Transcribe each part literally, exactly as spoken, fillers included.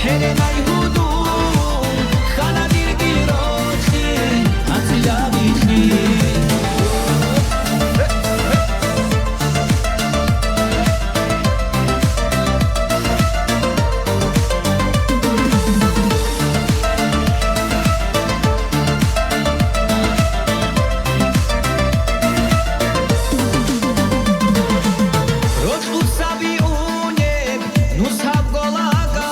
ХӀеренай гьудул, хана дирги рокьи, анцӀила бихьи. Рокьуца биунеб нусабго лага,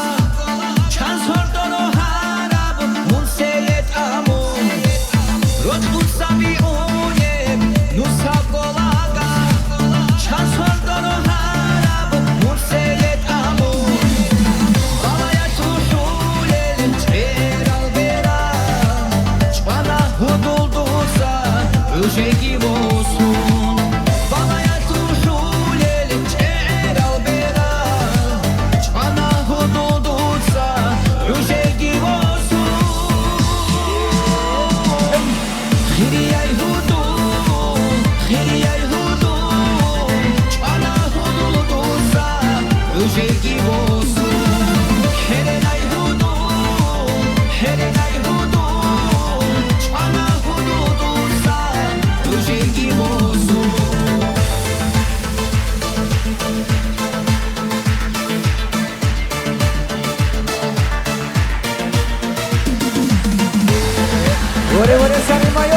чан сордоро гьараб мун цее тӀамун. Рокьуца биунеб нусабго лага, чан сордоро гьараб мун цее тӀамун. Балаялъ рухӀулел чӀерал берал, чӀвана гьудул дуца гӀужеги восун. Балаялъ рухӀулел чӀерал берал, чӀвана гьудул дуца гӀужеги восун. Хирияй гьудул, хирияй гьудул, чӀвана гьудул дуца гӀужеги восун. ХӀеренай гьудул, хӀеренай гьудул, чӀвана гьудул дуца гӀужеги восун. Воре, воре, Салимай,